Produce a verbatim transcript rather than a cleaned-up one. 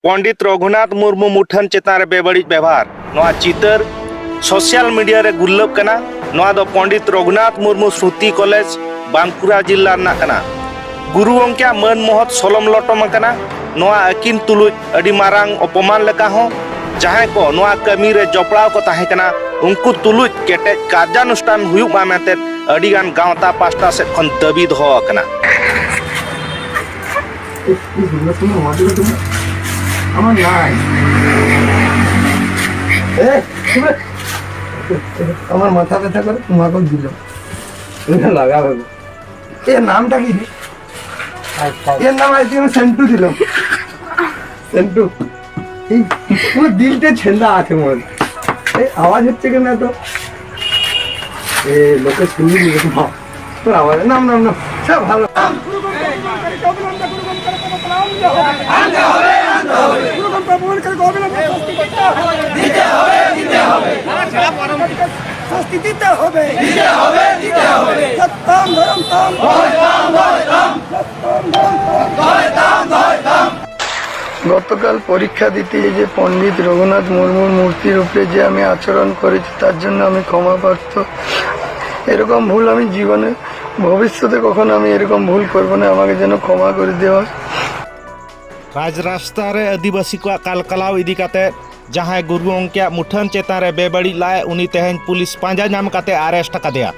ᱯᱚᱱᱰᱤᱛ ᱨᱚᱜᱷᱩᱱᱟᱛᱷ ᱢᱩᱨᱢᱩ ᱢᱩᱴᱷᱟᱹᱱ ᱪᱮᱛᱟᱱ ᱨᱮ ᱵᱮᱵᱟᱹᱲᱤᱡ ᱵᱮᱵᱷᱟᱨ᱾ ᱱᱚᱣᱟ ᱪᱤᱛᱟᱹᱨ ᱥᱳᱥᱟᱞ ᱢᱤᱰᱤᱭᱟ ᱨᱮ ᱜᱩᱨᱞᱟᱹᱵ ᱠᱟᱱᱟ᱾ ᱱᱚᱣᱟ ᱫᱚ ᱯᱚᱱᱰᱤᱛ ᱨᱚᱜᱷᱩᱱᱟᱛᱷ ᱢᱩᱨᱢᱩ ᱥᱨᱩᱛᱤ ᱠᱚᱞᱮᱡᱽ, ᱵᱟᱸᱠᱩᱲᱟ ᱡᱤᱞᱟ ᱨᱮᱱᱟᱜ ᱠᱟᱱᱟ᱾ ᱜᱩᱨᱩ ᱜᱚᱢᱠᱮᱭᱟᱜ ᱢᱟᱹᱱ ᱢᱚᱦᱚᱛ ᱥᱚᱞᱚᱢ ᱞᱚᱴᱚᱢ ᱟᱠᱟᱱᱟ᱾ ᱱᱚᱣᱟ ᱟᱹᱠᱤᱱ ᱛᱩᱞᱩᱡ ᱟᱹᱰᱤ ᱢᱟᱨᱟᱝ ᱚᱯᱚᱢᱟᱱ ᱞᱮᱠᱟ ᱦᱚᱸ᱾ ᱡᱟᱦᱟᱸᱭ ᱠᱚ ᱱᱚᱣᱟ ᱠᱟᱹᱢᱤ ᱨᱮ ᱡᱚᱯᱲᱟᱣ ᱠᱚ ᱛᱟᱦᱮᱸ ᱠᱟᱱᱟ, ᱩᱱᱠᱩ ᱛᱩᱞᱩᱡ ᱠᱮᱴᱮᱡ ᱠᱟᱨᱡᱟᱱᱩᱥᱴᱷᱟᱱ ᱦᱩᱭᱩᱜ ᱢᱟ ᱢᱮᱱᱛᱮ ᱟᱹᱰᱤ ᱜᱟᱱ ᱜᱟᱶᱛᱟ ᱯᱟᱥᱴᱟ ᱥᱮᱫ ᱠᱷᱚᱱ ᱫᱟᱹᱵᱤ ᱫᱚᱦᱚ ᱟᱠᱟᱱᱟ᱾ আমার নাই। এ, কি রে? আমার মাথা ব্যথা করে, তোমাকেও দিল। এটা লাগাবে। এর নামটা কি রে? এর নাম আজকে আমি সেন্টু দিলাম। সেন্টু। এই পুরো দিলটা ছেন্দা আছে মনে হয়। এই আওয়াজ হচ্ছে কেন এত? এ, লোকে শুনবি, লোকে ভাব। তোর আওয়াজ, নাম, নাম, নাম। সব ভালো। শাস্তি দিতে হবে। দিতে হবে, দিতে হবে। সত্যম ধরন্তম। সত্যম ধরন্তম। গতকাল পরীক্ষা দিতে যে পণ্ডিত রঘুনাথ মুর্মুর মূর্তির উপরে যে আমি আচরণ করেছি, তার জন্য আমি ক্ষমা প্রার্থী। এরকম ভুল আমি জীবনে, ভবিষ্যতে কখনো আমি এরকম ভুল করব না, আমাকে যেন ক্ষমা করে দেওয়া হয়। ᱨᱟᱡᱽ ᱨᱟᱥᱛᱟ ᱨᱮ ᱟᱹᱫᱤᱵᱟᱹᱥᱤ ᱠᱚᱣᱟᱜ ᱠᱟᱞᱠᱟᱞᱟᱣ ᱤᱫᱤ ᱠᱟᱛᱮ ᱡᱟᱦᱟᱸᱭ ᱜᱩᱨᱩ ᱜᱚᱢᱠᱮᱭᱟᱜ ᱢᱩᱴᱷᱟᱹᱱ ᱪᱮᱛᱟᱱ ᱨᱮ ᱵᱮᱵᱟᱹᱲᱤᱡ ᱞᱟᱜᱼᱟᱭ, ᱩᱱᱤ ᱛᱮᱦᱮᱧ ᱯᱩᱞᱤᱥ ᱯᱟᱸᱡᱟ ᱧᱟᱢ ᱠᱟᱛᱮ ᱟᱨᱮᱥᱴ ᱟᱠᱟᱫᱮᱭᱟ᱾